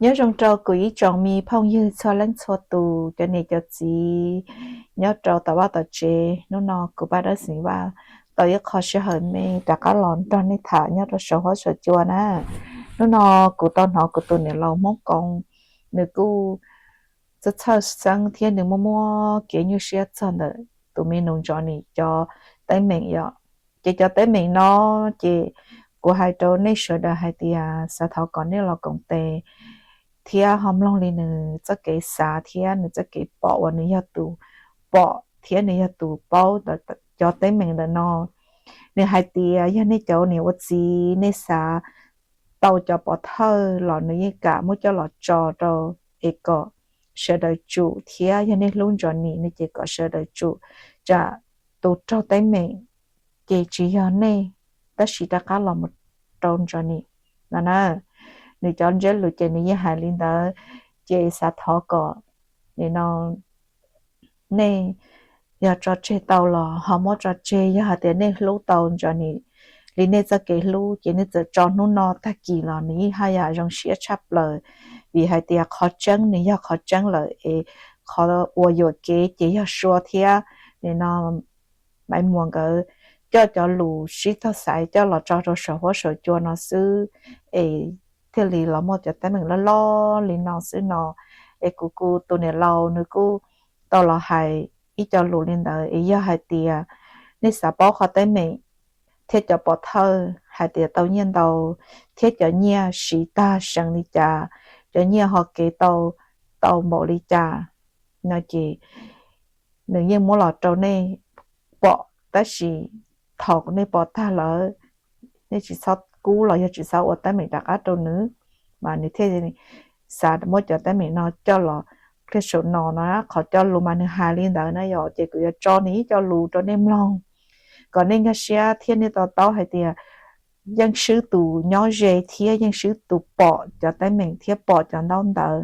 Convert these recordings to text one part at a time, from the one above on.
Nyob zoo rau kuv ib tsoom me phooj ywg txhua leej txhua tus, cov niam cov txiv nyob rau tom vaj tom tsev. Hnub no kuv Paj Dawb Xeem Vaj tau ib qho sij hawm me rov qab los nrog nej tham nyob rau saum huab saum cua na. Hnub no kuv tau hnov kuv tus niam laus Hmoob Koob, nws kuj txhawj txhawj xeeb thiab nws muaj muaj kev nyuaj siab txog ntawm tus me nus Ntsos Nim cov teeb meem yom. Ces cov teeb meem no ces kuv hais rau nej sawv daws hais tias xav thov kom nej los koom tes thiab ho mloog li nws txoj kev xav thiab nws txoj kev pom uas nws yog tus pom thiab nws yog tus paub cov teeb meem ntawm no. Nws hais tias yog nej cov niam ua txiv nej xav tau cov pov thawj los nws yeej kam muab coj los tso rau es kom sawv daws tsum thiab yog nej hlub Ntsos Nim no ces kom sawv daws tsum, tsam tus raug teeb meem ces tsis yog nej, tab sis rov qab los mus rau Ntsos Nim no na. Nws cov ntsiab lus ces nws yeej hais li ntawd, ces xav thov kom nim no nej yog tso tseg tau los ho muab tso tseg, yog hais tias nej hlub tau Ntsos Nim li nej txoj kev hlub ces nej txawm tso hnub no tag kis los nws yeej haj yam zoo siab tshaj plaws, vim hais tias qhov tseeb nws yog qhov tseeb lawm es qhov uas yuam kev ces yog Sua thiab nim no Maiv Muas nkawd coj cov lus sib tog xaiv coj los tso rau saum huab saum cua no xwb es thiaj li los muaj cov teeb meem loj loj li no xwb no. Es kuv kuv tus niam laus nws kuj tau los hais ib co lus li ntawd es yog hais tias nej xav paub qhov teeb meem thiab cov pov thawj hais tias tau nyiaj ntau thiab cov nyiaj siv tag seev li cas, cov nyiaj ho kev tau tau npaum li cas no ces nws yeej muab los rau nej pom, tab sis thaum nej pom tag lawm nej tsis txhob kub los yog tsis txhob ua teeb meem rov qab rau nws, mas nws thiaj xav muab cov teeb meem no coj los qhia saum no no. Qhov cov lus mas nws hais li ntawd na yom, ces kuv yuav tso nws ib co lus rau nej mloog kom nej nkag siab thiab nej to taub hais tias yeej swb tus nyob ze thiab yeej swb tus pom cov teeb meem thiab pom cov ntaub ntawv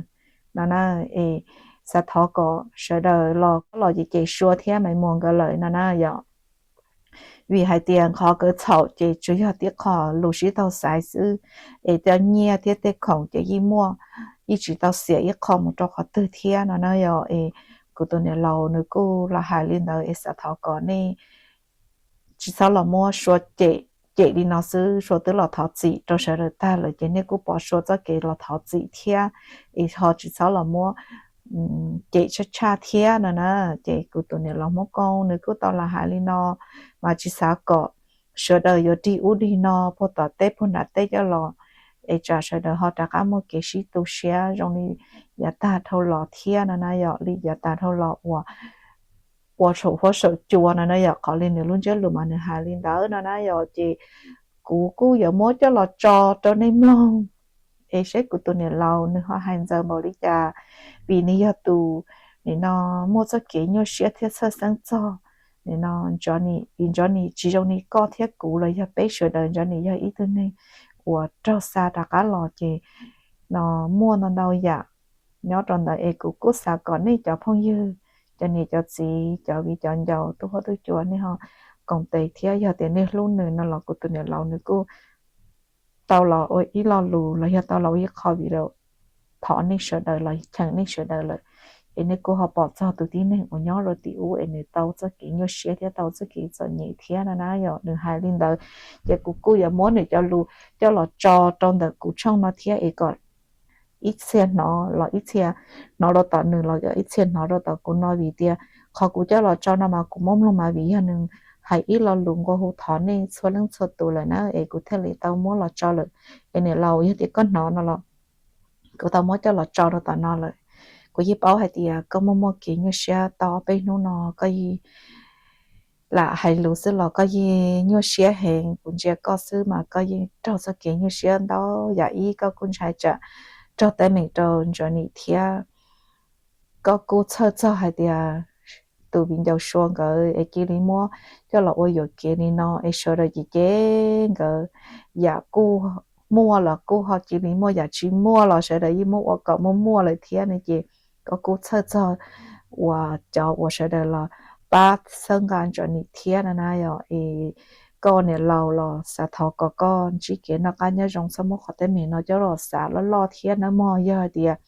no na. Es xav thov kom sawv daws los los ces ces Sua thiab Maiv Muas nkawd lawm no na yom. Vim hais tias qhov kawv txhaum ces tsuas yog tib qho lus sib tog xaiv xwb, es cov nyiaj thiab tej khoom ces yeej muaj, yeej tsis tau xiam ib qho mus rau qhov twg thiab no na yom. Es kuv tus niam laus nws kuj los hais li ntawd es xav thov kom nej tsis txhob los muab Sua cem, cem li no xwb. Sua twb los thov txim rau sawv daws tag lawm ces nej kuj pom Sua txoj kev los thov txim thiab, es ho tsis txhob los muab cem tshaj tshaj thiab no na. Ces kuv tus niam laus Hmoob Koob nws kuj tau los hais li no, mas tsis xav kom sawv daws yuav dig ub dig no puag tom teb puag nram teb coj los, es tsam sawv daws ho rov qab muaj kev sib tu siab zoo li yav tag dhau los thiab no na yom, li yav tag dhau los uas ua saum huab saum cua no na yom. Qhov li nws lub ntsiab lus mas nws hais li ntawd no na yom, ces kuv kuj yuav muab coj los tso rau nej mloog es seb kuv tus niam laus nws ho hais ntxaws npaum li cas, vim nws yog tus nim no muaj txoj kev nyuaj siab thiab txhawj xeeb txog nim no Ntsos Nim, vim Ntsos Nim tsis zoo li koj thiab kuv los yog peb sawv daws, Ntsos Nim yog ib tug neeg uas raug xa rov qab los ces no muaj ntau ntau yam nyob rau ntawd es kuv kuj xav kom nej cov phooj ywg, cov niam cov txiv, cov viv cov ncaus, tub huab tub cua nej ho koom tes thiab yog tias nej hlub nws no los kuv tus niam laus nws kuj tau los ua ib lo lus los yog tau los ua ib qho video thov nej sawv daws los cheem nej sawv daws lawm, es nej kuj ho pom txog tus tib neeg uas nyob rau tim ub es nws tau txoj kev nyuaj siab thiab tau txoj kev txom nyem thiab no na yom. Nws hais li ntawd ces kuv kuj yuav muab nws cov lus coj los tso rau ntawm kuv tshooj no thiab es kom ib txhia hnov los ib txhia hnov rau tom nws los ib txhia hnov rau tom kuv no, vim tias qhov kuv coj los tso no mas kuv muab mloog mas vim yog nws hais ib lo lus nqua hu thov nej txhua leej txhua tus lawm na es kuv thiaj li tau muab los tso lawm. Es niam laus, yog tias koj hnov no los kuv tau muab coj los tso rau tom no lawm. Kuv yeej paub hais tias koj muaj muaj kev nyuaj siab tau ob peb hnub no, koj yeej lam hais lus xwb los koj yeej nyuaj siab heev. Kuv ntsia koj xwb mas koj yeej raug txoj kev nyuaj siab ntau yam, ib koj kuj ntshai tsam raug teeb meem rau Ntsos Nim thiab koj kuj txhawj txog hais tias tus viv ncaus Sua nkawd es cia li muab coj los ua yuam kev li no es sawv daws ces cem nkawd, yam kuj muaj los kuj ho cia li muaj, yam tsis muaj los sawv daws yeej muab ua kom muaj muaj lawm thiab ne. Ces koj kuj txhawj txog uas cov uas sawv daws los pab txhawb nqa Ntsos Nim thiab no na yom. Es koj niam laus los xav thov kom koj ntsib kev noj qab nyob zoo, txhob muab qhov teeb meem no coj los xav loj loj thiab nawb mog. Yog hais tias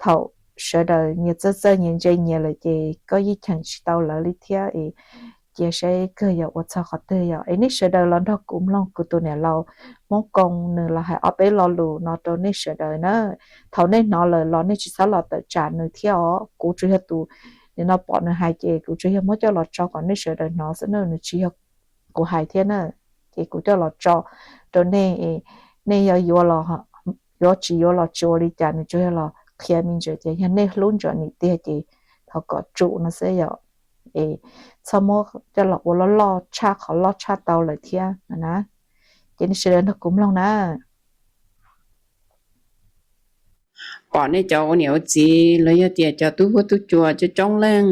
thaum sawv daws nyias txawj txawj nyias ntse nyias lawm ces koj yeej cheem tsis tau lawv li thiab es cia saib kawg yog ua txog qhov twg yom. Es nej sawv daws los nrog kuv mloog kuv tus niam laus Hmoob Koo nws los hais ob peb lo lus no rau nej sawv daws na. Thaum nej hnov lawm los nej tsis txhob los tawm tsam nws thiab os. Kuv tsuas yog tus nim no pom nws hais ces kuv tsuas yog muab coj los tso kom nej sawv daws hnov xwb na, nws tsis yog kuv hais thiab na. Ces kuv coj los tso rau nej, nej yuav yuav los yuav, tsis yuav los tsis ua li cas, nws tsuas yog los qhia me ntsis tias yog nej hlub Ntsuam Nim tiag ces thov kom tsum no xwb yom. Es txhob muab coj los ua loj loj tshaj qhov loj tshaj tau lawm thiab na. Ces nej sawv daws nrog kuv mloog na. Pom nej cov ua niam ua txiv los yog tias cov tub huab tub cua coob coob leej,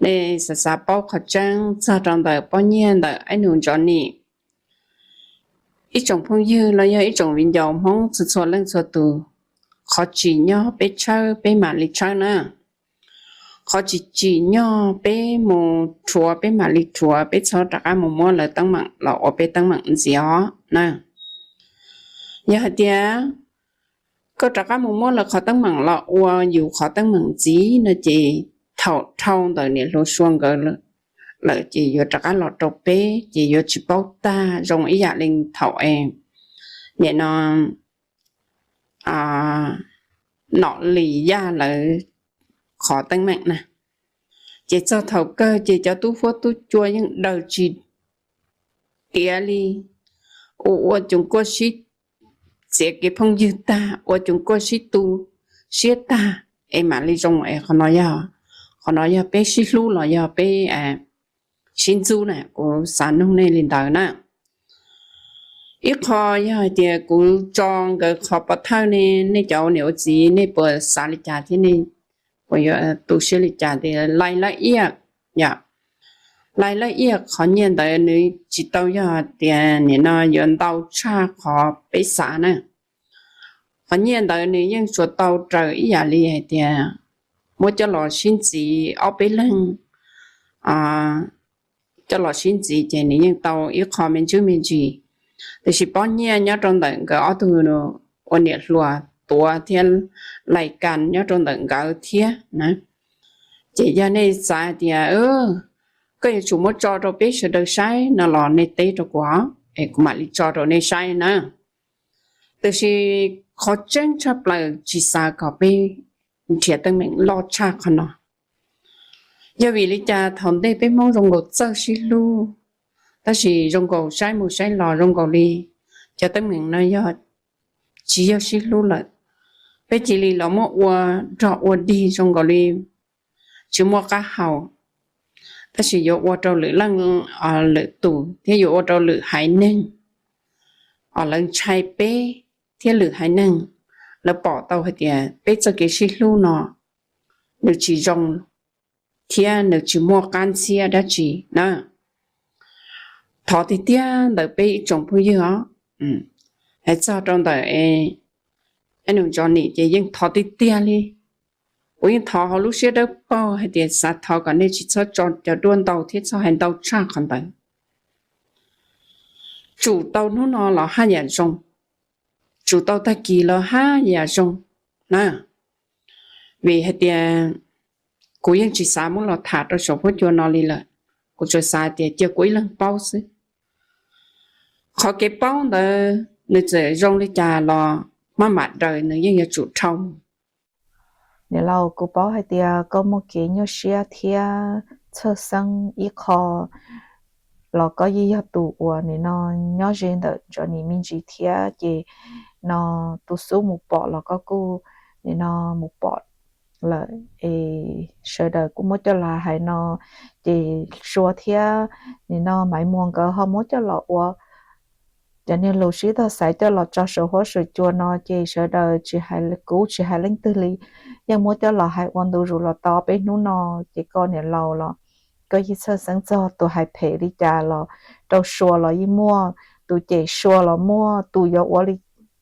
nej xav xav paub qhov tseeb txog rau ntawm pob nyiaj ntawm Aib Nus Ntsuam Nim, ib tsoom phooj ywg los yog ib tsoom viv ncaus Hmoob txhua txhua leej txhua tus, qhov tsim nyog peb tshawb peb mam li tshawb na. Qhov tsis tsim nyog peb mus rhuav peb mam li rhuav, peb txhob rov qab mus muab lawv teeb meem los ua peb teeb meem ntxiv os na. Yog hais tias koj rov qab mus muab lawv qhov teeb meem los ua yus qhov teeb meem ntxiv no ces thaum dhau ntawm niam hluas Sua nkawd lawm ces yuav rov qab los rau peb ces yuav tsis paub tag zoo ib yam li thaum es nim no Nom Lis Yaj lawv qhov teeb meem na. Ces txog thaum kawg ces cov tub huab tub cua yeej daws tsis tiav li, ua ua coos kuaj sib txiav kev phooj ywg tag, ua coos kuaj sib tu siab tag es mam li zoo es qhov no yog, qhov no yog peb sib hlub los yog peb sib ntxub na, kuv xav nug nej li ntawd na. Ib qho yog hais tias kuv tso nkawd qhov pov thawj ne, nej cov ua niam ua txiv nej puas xav li cas thiab nej puas yuav tu siab li cas tias lais laj iaj, yom, lais laj iaj qhov nyiaj ntawd nws tsis tau yog tias nim no yuav ntau tshaj qhov peb xav na. Qhov nyiaj ntawd nws yeej tsuas tau raws ib yam li hais tias muab coj los sib ntxiv ob peb leeg, coj los sib ntxiv ces nws yeej tau ib qho me ntsis me ntsis. Tiam sis pob nyiaj nyob rau ntawm nkawd ob tug ua niam hluas tuav thiab lais kas nyob rau ntawm nkawd thiab na. Ces yog nej xav tias koj yuav tsum muab tso rau peb sawv daws saib no los nej teb rau kuv, es kuv mam li tso rau nej saib na. Tiam sis qhov tseeb tshaj plaws tsis xav kom peb nrhiav teeb meem loj tshaj qhov no. Yog vim li cas thaum ntej peb Hmoob zoo nkaus txawj sib hlub, tab sis zoo nkaus saib mus saib los zoo nkaus li cov teeb meem no yog tsis yog sib hlub lawm, peb cia li los muab ua rog ua dig zoo nkaus li tsis muaj qab hau, tab sis yuav ua rau lwm leej lwm tus thiab yuav ua rau lwm haiv neeg, lawv ntshai peb thiab lwm haiv neeg, lawv pom tau hais tias peb txoj kev sib hlub no nws tsis zoo thiab nws tsis muaj qab ntxhiab dab tsi na. Thov tiag tiag ntawm peb ib tsoom phooj ywg os, hais txog rau ntawm Aib Nus Ntsuam Nim ces yeej thov tiag tiag li. Kuv yeej thov hauv lub siab dawb paug hais tias xav thov kom nej tsis txhob tso cov duab ntau thiab txhob hais ntau tshaj qhov ntawd. Tsum tau hnub no los haj yam zoo, tsum tau tag kis los haj yam zoo na. Vim hais tias kuv yeej tsis xav muab los tham rau saum huab cua no li lawm, kuv tsuas xav tias cia kuv ib leeg paub xwb. Qhov kev paub ntawd nws txawm zoo li cas los maj mam daws nws yeej yuav tsum dhau mus. Niam laus, kuv paub hais tias koj muaj kev nyuaj siab thiab txhawj xeeb ib qho los koj yeej yog tus uas nim no nyob ze ntawm Ntsuam Nim me ntsis thiab ces no tus xub mus pom los koj kuj nim no mus pom lawm es sawv daws kuj muab coj los hais no ces Sua thiab nim no Maiv Muas nkawd ho muab coj los ua cov niag lus sib tog xaiv coj los tso saum huab saum cua no ces sawv daws tsis hais, kuv tsis hais leej twg li, yeej muab coj los hais ua ntu zus los tau peb hnub no ces koj niam laus los koj yeej txhawj xeeb txog tus hais phem li cas los rau Sua los yeej muaj, tus cem Sua los muaj, tus yuav ua li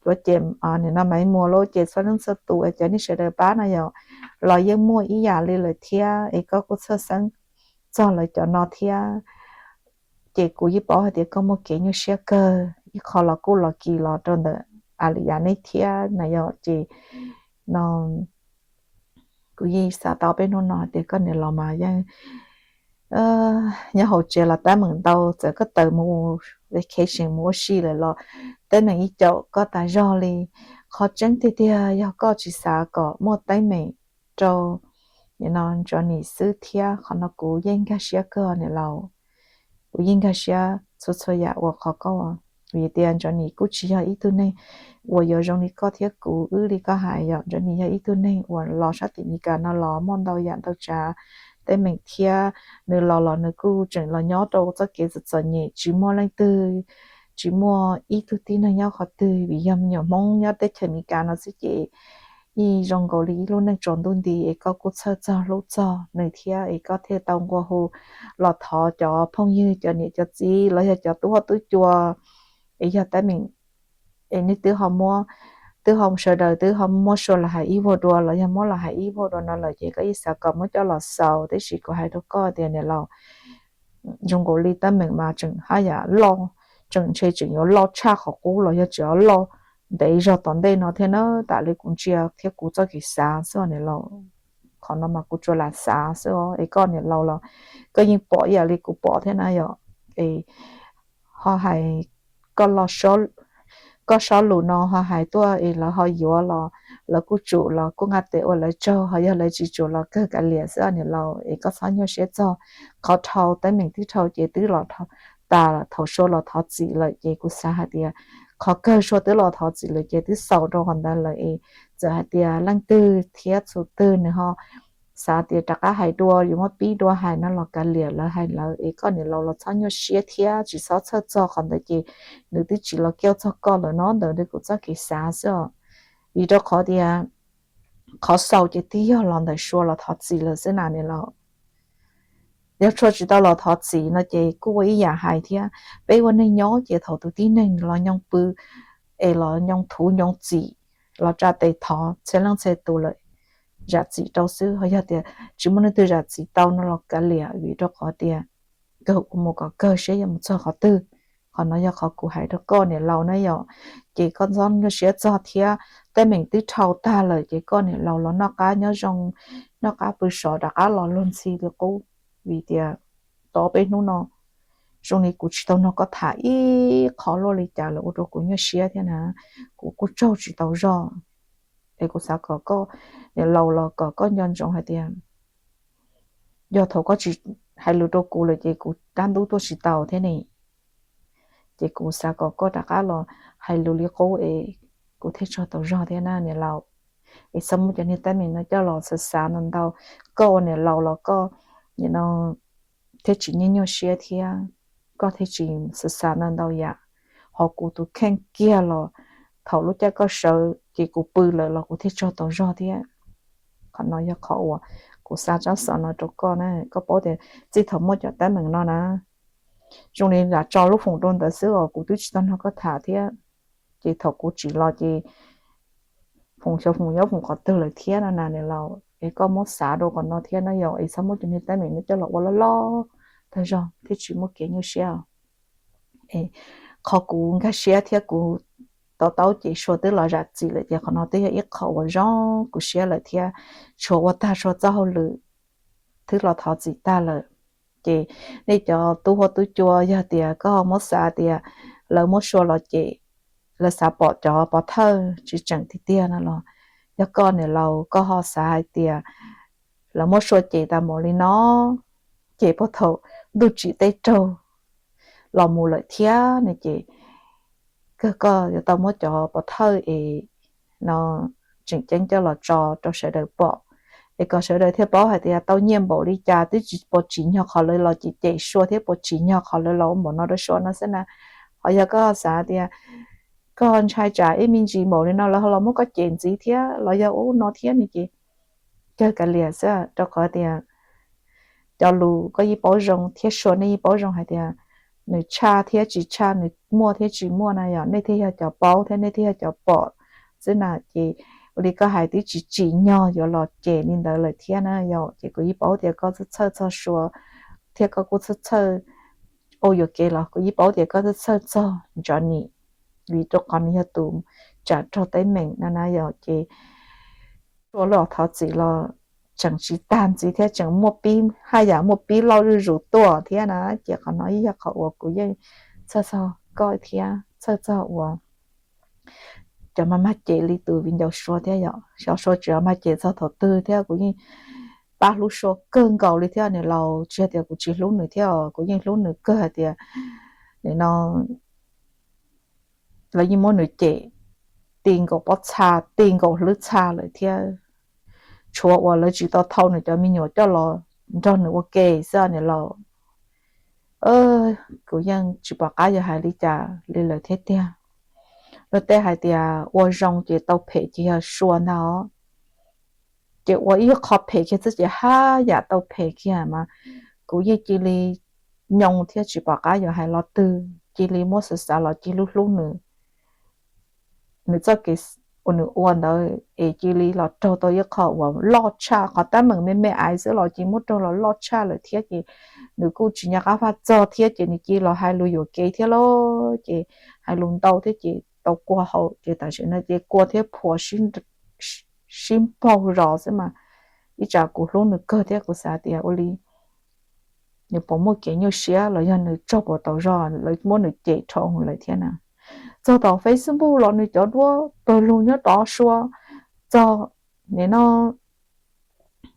yuav cem nim no Maiv Muas lub ces txhua leej txhua tus cov nej sawv daws pab no yog los yeej muaj ib yam li lawm thiab es koj kuj txhawj xeeb txog lawv cov no thiab. Ces kuv yeej paub hais tias koj muaj kev nyuaj siab kawg, ib qho los kuj los kis los rau ntawm a li yam nej thiab na yom. Ces no kuv yeej xav tau peb hnub no hais tias koj niam laus mas yeej nyob hauv tsev los teeb meem ntau, txawm koj tawm mus vacation mus ua si lawm los teeb meem yeej caum koj tas zog li. Qhov tseeb tiag tiag yog koj tsis xav kom muaj teeb meem rau nim no Johnny xwb thiab. Qhov no kuv yeej nkag siab kawg niam laus, kuv yeej nkag siab txhua txhua yam uas qhov koj, vim tias Johnny kuj tsis yog ib tug neeg uas yuav zoo li koj thiab kuv wb li koj hais yom. Johnny yog ib tug neeg uas los sab tim Meskas no los muaj ntau yam ntau tsav teeb meem thiab. Nws los los nws kuj tseem los nyob rau txoj kev txom txom nyem, tsis muaj leej twg, tsis muaj ib tug tib neeg nyob qhov twg, vim yog me nyuam Hmoob nyob teb chaws Meskas no xwb ces yeej zoo nkaus li ib lub neej tsaus ntuj nti. Es koj kuj txhawj txog hlub txog nws thiab, es koj thiaj tau nqua hu los thov cov phooj ywg, cov niam cov txiv los yog cov tub huab tub cua, es yog teeb meem es nej twb ho muab, twb ho sawv daws twb ho muab sua los hais ib vuag dua los yog muab los hais ib vuag dua no lawm ces koj yeej xav kom muab coj los xaus. Tab sis kuv hais rau koj tias niam laus, zoo nkaus li teeb meem mas tseem haj yam loj, tseem ntshe tseem yuav loj tshaj qhov qub los yog tseem yuav loj ntev zog tom ntej no thiab na. Tam li kuv ntsia thiab kuv txoj kev xav xwb niam laus, qhov no mas kuv tsuas lam xav xwb os. Es koj niam laus los koj yeej pom ib yam li kuv pom thiab na yom. Es ho hais, koj los, koj sob lus no ho hais tuaj es lawv ho yuav los lawv kuj tsum los kuj nqa tes ua lawv tsaug, ho yog lawv tsis tsum los kawg kav liam xwb niam laus. Es koj txhob nyuaj siab txog qhov dhau, teeb meem twb dhau ces twb los tas, thaum sua los thov txim lawm ces kuv xav hais tias qhov kawg sua twb los thov txim lawm ces twb xaus rau qhov ntawd lawm. Es txawm hais tias leej twg thiab txhua twg nws ho xav tias rov qab hais dua, yuav muab pib dua hais no los kav liam, lawv hais lawv. Es koj niam laus los txhob nyuaj siab thiab tsis txhob txhawj txog qhov ntawd ces nws twb tsis los kiag txog koj lawm no. Ntawd kuv txoj kev xav xwb os. Vim rau qhov tias qhov xaus ces twb yog los ntawm sua los thov txim lawm xwb na niam laus. Yog tsuas tsis tau los thov txim no ces kuj ua ib yam hais thiab. Peb ua neeg nyob ces thaum tus tib neeg los nyoo pw es los nyoo thuv nyoo txim los tsa tes thov txhia leej txhia tus lawm, zam txim rau xwb. Ho yog tias tsis muaj leej twg zam txim tau no los kav liam, vim rau qhov tias kawg ua mus kom kawg seb yuav mus txog qhov twg. Qhov no yog qhov kuv hais rau koj niam laus na yom. Ces koj txhob nyuaj siab txog thiab, teeb meem twb dhau tag lawm ces koj niam laus los noj qab nyob zoo, noj qab pw sov rov qab los luag ntxhi li qub. Vim tias tau peb hnub no zoo li kuv tsis tau nrog koj tham ib qho luaj li cas lawm ua rau kuv nyuaj siab thiab na. Kuv kuj tsaug tsis tau zog. Es kuv xav kom koj niam laus los kom koj nco ntsoov hais tias yog thaum koj tsis hais lus rau kuv lawm ces kuv dab ntub tuaj tsis tau thiab ne. Ces kuv xav kom koj rov qab los hais lus li qub es kuv thiaj tsaug tau zog thiab na niam laus. Es txhob muab cov niag teeb meem no coj los xav xav ntau ntau. Koj ua niam laus los koj nim no thiaj tsis nyuaj nyuaj siab thiab, koj thiaj tsis xav xav ntau ntau yam. Ho kuv tus kheej kiag los thaum lub caij koj sawv ces kuv pw lawm los kuv thiaj tsaug tau zog thiab. Qhov no yog qhov uas kuv xa tsab xov no rau koj na. Koj paub tias txij thaum muaj cov teeb meem no na, zoo li lam tso lub foom rau ntawd xwb os, kuv twb tsis tau nrog koj tham thiab. Ces thaum kuv tsim los ces foom xyov foom nyob foom qhov twg lawm thiab no na niam laus. Es koj muab xav rau qhov no thiab na yom, es txhob muab cov niag teeb meem no coj los ua loj loj tag zog thiaj tsis muaj kev nyuaj siab. Qhov kuv nkag siab thiab kuv to taub ces sua twb los zam txim lawm ces qhov no twb yog ib qho uas zoo kuv siab lawm thiab. Tshuav ua tag sua txoj hauj lwm twb los thov txim tag lawm. Ces nej cov tub huab tub cua yog tias koj ho muab xav tias lawv muab sua los cem, lawv xav pom cov pov thawj tsis tseem tiag tiag no los, yog koj niam laus koj ho xav hais tias lawv muab sua cem tas npaum li no, ces puag thaum ntuj tsim teb raug los mus lawm thiab ne ces kawg koj yuav tau muab cov pov thawj es no tseem ceeb coj los tso rau sawv daws pom, es kom sawv daws thiaj paub hais tias tau nyiaj npaum li cas twb tsis pom tsim nyog qhov lawv los cem cem sua thiab pom tsim nyog qhov lawv los ua npaum no rau sua no xwb na. Ho yog koj xav tias koj ntshai tsam ib me ntsis npaum li no lawv ho los muab koj cem ntxiv thiab los yog ua no thiab ne ces kawg kav liam xwb, rau qhov tias cov lus koj yeej paub zoo thiab sua nej yeej paub zoo hais tias nws tshaj thiab tsis tshaj, nws muaj thiab tsis muaj na yom, nej thiaj yog cov paub thiab nej thiaj yog cov pom xwb na. Ces ua li koj hais twb tsis tsim nyog yuav los cem li ntawd lawm thiab na yom, ces kuv yeej paub tias koj txhawj txhawj txog sua thiab koj kuj txhawj txhawj ua yuam kev los kuv yeej paub tias koj twb txhawj txog Johnny, vim rau qhov nws yog tus tsam raug teeb meem no na yom. Ces Sua los thov txim los tseem tsis tag ntxiv thiab, tseem muaj pib haj yam muaj pib loj zuj zus tuaj thiab na. Ces qhov no ib yog qhov uas kuv yeej txhawj txog koj thiab txhawj txog uas cov mag mag cem li tus viv ncaus Sua thiab yom. Xyov Sua tseem mag cem txog thaum twg thiab, kuv yeej pab hlub Sua kawg nkaus li thiab niam laus. Tsis yog tias kuv tsis hlub nws thiab, kuv yeej hlub nws kawg hais tias nim no lawv yeej muab nws cem ti nkaus pob txha, ti nkaus hlwb txha lawm thiab. Tshuav uas lawv tsis tau thau nws cov me nyuam coj los nrog nws ua ke xwb niam laus. Kuv yeej tsis pom qab yuav hais li cas li lawm thiab tiag. Luag tej hais tias ua zoo ces tau phem ces yog Sua ntag os. Ces ua ib qho phem kiag xwb ces haj yam tau phem kiag mas kuv yeej cia li nyoo thiab tsis pom qab yuav hais lo twg, cia li muab xav xav los cia li hlub hlub nws. Nws txoj kev uas nws ua ntawd es cia li los raug tau ib qho uas loj tshaj, qhov teeb meem me me ais xwb los cia li muab raug los loj tshaj lawm thiab ces nws kuj tsis nco qab faj txog thiab ces nws cia li los hais lus yuam kev thiab lauj. Ces hais lus ntau thiab ces tau kua hau ces tam sim no ces kua thiab phuam sib npaug zos xwb mas ib tsam kuv hlub nws kawg thiab kuv xav tias ua li nws puas muaj kev nyuaj siab los yog nws tsaug puas tau zog lawv muab nws cem dhau lawm thiab na. Txog tom Facebook los nws cov duab pawg lug nyob tod Sua, txog nim no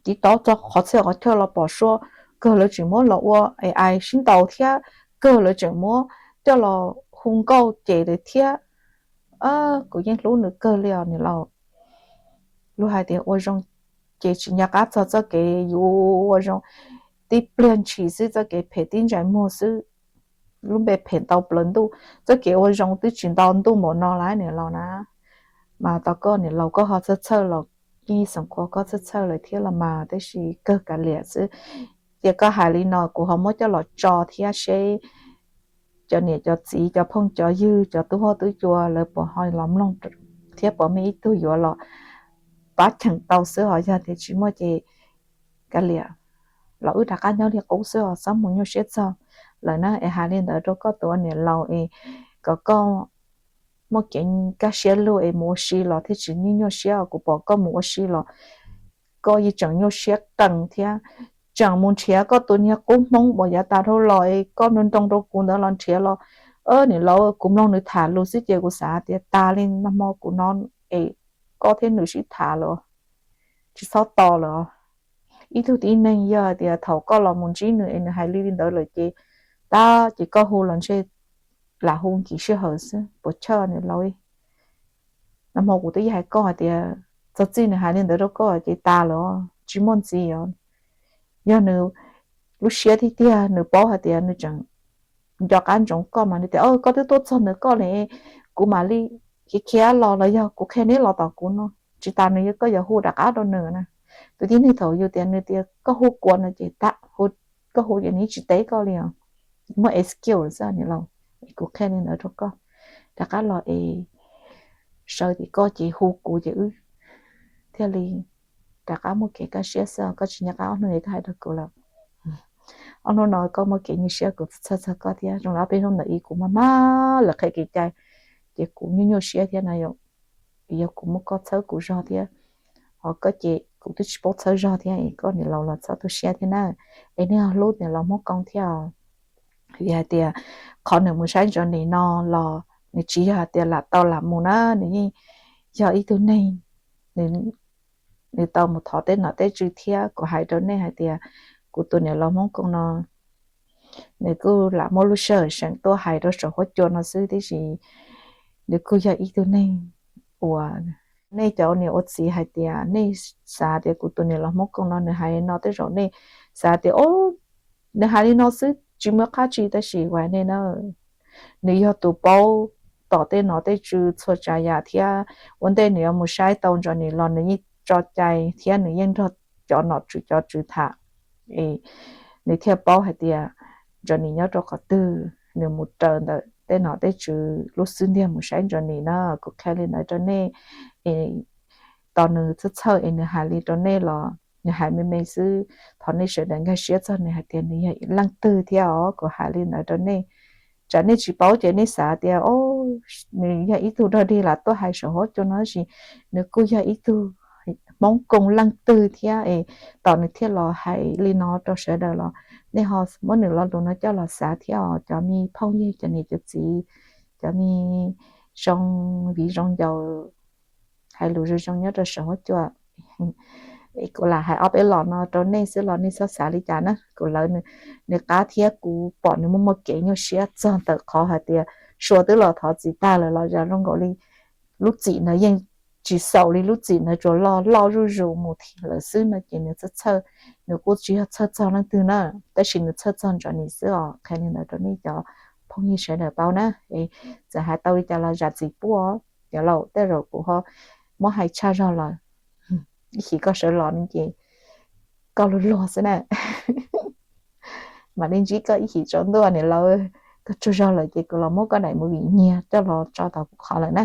TikTok txog qhov txhia qhov chaw los pom Sua, kawg lawv tseem muab los ua AI sib ntaus thiab, kawg lawv tseem muab coj los hu nkauj cem lawm thiab. Kuv yeej hlub nws kawg li os niam laus. Luag hais tias ua zoo ces tsis nco qab txog txoj kev yuav ua zoo, tib pliag ntshis xwb txoj kev phem tib ntsais muag xwb. Lub npe phem ntau plaws ntuj, txoj kev ua zoo twb tsis ntau ntuj npaum no lawm niam laus na. Mas tau koj niam laus koj ho txhawj txhawj los yeej xeem qhua koj txhawj txhawj lawm thiab los mas tab sis kawg kav liam xwb. Ces koj hais li no kuv ho muab coj los tso thiab seb cov niam cov txiv cov phooj cov ywg cov tub huab tub cua lawv puas ho los mloog thiab puas muaj ib tug yuav los pab cheem tau xwb os. Yog tias tsis muaj ces kav liam, los wb rov qab nyob li qub xwb os, txhob mus nyuaj siab txog lawm na. Es hais li ntawd rau koj tus ua niam laus es kom koj muaj kev kaj siab lug es mus ua si los thiaj tsis nyuaj nyuaj siab. Kuv pom koj mus ua si los koj yeej tseem nyuaj siab qees thiab, tseem mus nrhiav koj tus niag qub Hmoob uas yav tas dhau los es koj nroo nroo rau kuv ntawd los nrhiav los, niam laus, kuv mloog nws tham lus xwb ces kuv xav tias tas li, nag hmo kuv no es koj thiab nws sib tham lawm, tsis txhob tos lawm. Ib tug tib neeg yog tias thaum koj los mus ntsib nws es nws hais li li ntawd lawm ces tab ces koj hu los ntshe lam hu nkim sij hawm xwb, puas chawj niam laus. Nag hmo kuv twb yeej hais koj hais tias txog txij nws hais li ntawd rau koj ces tas lawm, tsis muaj ntxiv os. Yog nws lub siab tiag tiag nws paub hais tias nws tseem nco qab ntsoov koj mas nws tias koj twb tuaj txog ntawm koj li, kuv mam li khiav khiav los los yog kuv qhia neb los tom kuv no, tsis tas nws koj yuav hu rov qab rau nws na. Tus tib neeg thaum yus tias nws tias koj hu kuv no ces tas, koj hu ces nws tsis teb koj li os. Muaj excuse xwb niam laus, es kuv qhia li ntawd rau koj, rov qab los es sawv tim koj ces hu kuv ces wb thiaj li rov qab muaj kev kaj siab xwb. Koj tsis nco qab ob hnub koj hais rau kuv lawm, ob hnub no koj muaj kev nyuaj siab kuv txhawj txog koj thiab. Zoo li ob peb hnub ntawd ib kuv maj maj lawv qhia kev cai ces kuv nyuaj nyuaj siab thiab na yom. Yog kuv muab koj txhawb kuv zog thiab, ho koj ces kuv twb tsis paub txhawb zog thiab es koj niam laus los txhob tu siab thiab na. Es nej ho hlub niam laus Hmoob Koob thiab os. Vim hais tias qhov nws mus saib Johnny no los nws tsis yog hais tias lam tau lam mus na, nws yeej yog ib tug neeg, nws tau mus thov tej nom tej tswv thiab. Kuv hais rau nej hais tias kuv tus niam laus Hmoob Koob no nws kuj lam muab lub sij hawm seem tuaj hais rau saum huab cua no xwb tiam sis nws kuj yog ib tug neeg uas nej cov ua niam ua txiv hais tias nej xav tias kuv tus niam laus Hmoob Koob no nws hais no tej zaum nej xav tias nws hais li no xwb tsis muaj qab tsi, tab sis vam nej na, nws yog tus paub tom tej nom tej tswv txhua tsav yam thiab ua ntej nws yuav mus saib tau Johnny los nws yeej tso cai thiab nws yeej nrog cov nom tswv cov tswv tham es nws thiaj paub hais tias Johnny nyob rau qhov twg, nws mus raws ntawm tej nom tej tswv lub xub ntiag mus saib Johnny na. Kuv qhia li ntawd rau nej es tos nws txhawj txhawj es nws hais li rau nej los Nws hais me me xwb, thov nej sawv daws nkag siab txog nws hais tias nws yog leej twg thiab os. Kuv hais li ntawd rau nej, tsam nej tsis paub ces nej xav tias nws yog ib tug dog dig los tuaj hais saum huab cua no, tab sis nws kuj yog ib tug Hmoob Koos leej twg thiab es tos nws thiaj los hais li no rau sawv daws los nej ho muab nws lo lus no coj los xav thiab os cov me phooj ywg, cov niam cov txiv, cov me zoo viv zoo ncaus, hais lus zoo zoo nyob rau saum huab cua. Kuv lam hais ob peb los no rau nej xwb los nej txhob xav li cas na. Kuv lawv nws qab thiab kuv pom nws muaj muaj kev nyuaj siab txog ntawm qhov hais tias Suav twb los thov txim tag lawm los zoo nkaus li lub txim ntawd yeej tsis xaus li, lub txim ntawd tsuas loj loj zuj zus mus thiab lawm xwb no ces nws txhawj txhawj, nws kuj tsis yog txhawj txog leej twg na, tab sis nws txhawj txog Johnny xwb os. Qhia li ntawd rau nej cov phooj ywg sawv daws paub na. Txawm hais tau li cas los zam txim pub os cov laus, tej zaum kuv ho muab hais tshaj zog lawm. Ib chim koj sawv los no ces koj luag luag xwb na. Mam li ntsib koj ib chim tsaus ntuj niam laus, koj tsaug zog lawm ces kuv los muab koj daim movie nyiag coj los tso tau kuv qhov lawm na.